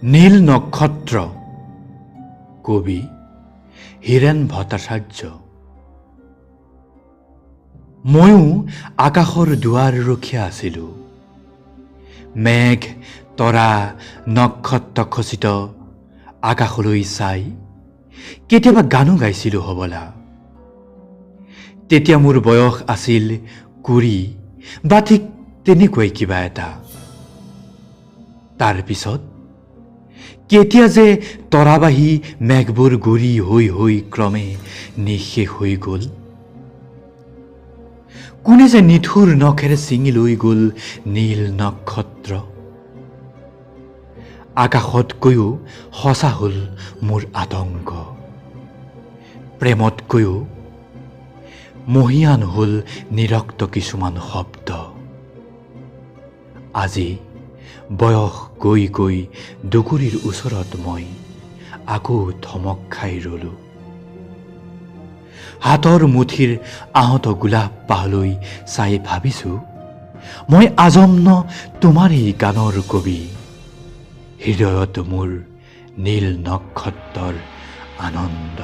নীল নক্ষত্ৰ, কবি হীৰেণ ভট্টাচাৰ্য। ময়ো আকাশৰ দুৱাৰ ৰখীয়া আছিলোঁ। মেঘ, তৰা, নক্ষত্ৰ খচিত আকাশলৈ চাই কেতিয়াবা গানো গাইছিলোঁ হ'বলা। তেতিয়া মোৰ বয়স আছিল 20 বা ঠিক তেনেকুৱাই কিবা এটা। তাৰপিছত কেতিয়া যে তৰাবাহী মেঘবোৰ গুৰি হৈ হৈ ক্ৰমে নিঃশেষ হৈ গ'ল, কোনে যে নিঠুৰ নখেৰে ছিঙি লৈ গ'ল নীল নক্ষত্ৰ। আকাশতকৈও সঁচা হ'ল মোৰ আতংক, প্ৰেমতকৈও মহীয়ান হ'ল নিৰক্ত কিছুমান শব্দ। আজি বয়স গৈ গৈ দুকুৰিৰ ওচৰত মই আকৌ থমক খাই ৰলোঁ। হাতৰ মুঠিৰ আহত গোলাপ পাহলৈ চাই ভাবিছোঁ, মই আজন্ম তোমাৰেই গানৰ কবি। হৃদয়ত মোৰ নীল নক্ষত্ৰৰ আনন্দ।